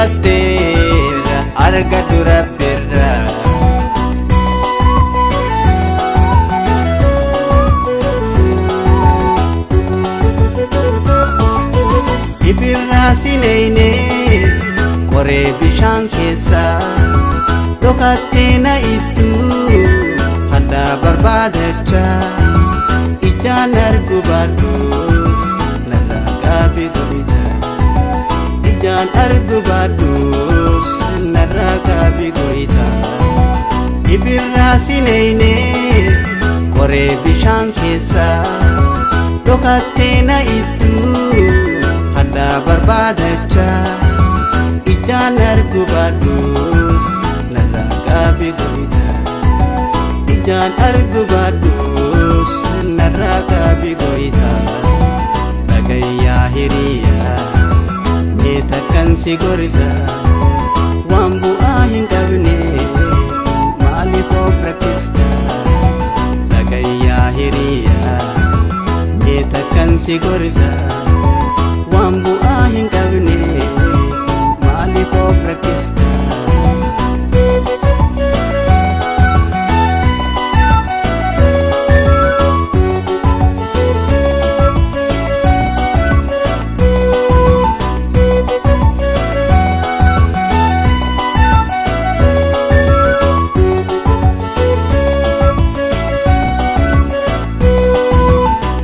fidatteera argatu rabbirra. Ifirraa sineeyne qoree bishaan keessa dhokattee na ittu hadhaa barbaadacha ijaan argu baadhus narraa qaabi goyita ijaan argu baadhus narraa qaabi goyita ifirraa sineeyne qoree bishaan keessa dhokattee na ittu hadhaa barbaadacha ijaan argu baadhus narraa qaabi goyita ijaan argu baadhus narraa qaabi goyita dhagayyaa hiriyaa mee takkan si gorsa waan bu'aa hin qabne maaliif of rakkista dhagayyaa hiriyaa mee takkan si gorsa waan bu'aa hin qabne maaliif of rakkista.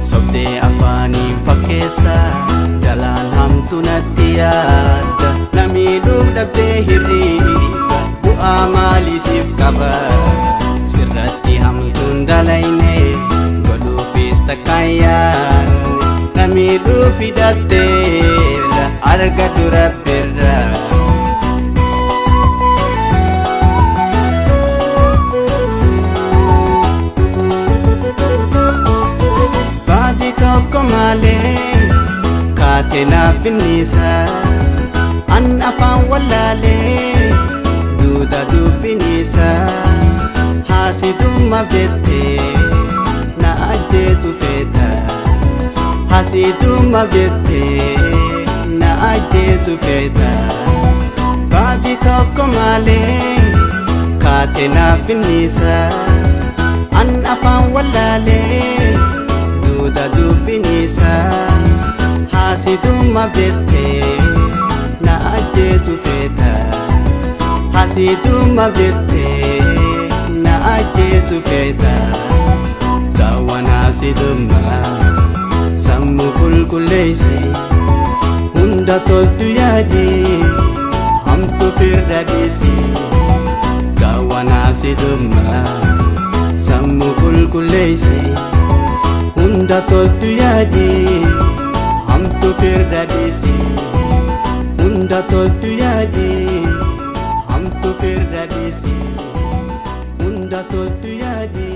Sobdee afaaniin fakkeessa jalaan hamtu natti yaadda namiidhuuf dhabdee hirriiba bu'aa maalii siif qaba sirratti hamtuun dalayne godhuufis takkaan yaadne namiidhuuf hidhatteera argatu rabbirra. Baadii tokko malee kaatee naaf finniisa an afaan wallaalee duuda dubbiniisa haasidummaaf jettee na ajjeesu feeta haasidummaaf jettee na ajjeesu feeta baadii tokko malee kaatee naaf finniisa an afaan wallaalee duuda dubbiniisa haasidummaaf jettee na ajjeesu feeta haasidummaaf jettee na ajjeesu feeta daawwan haasidummaa sammuu qulqulleessi hunda toltu yaadi hamtu firra dhiisi daawwan haasidummaa sammuu qulqulleessi hunda toltu yaadi hamtu firra dhiisi hunda toltu yaadi hamtu firra dhiisi hunda toltu yaadi.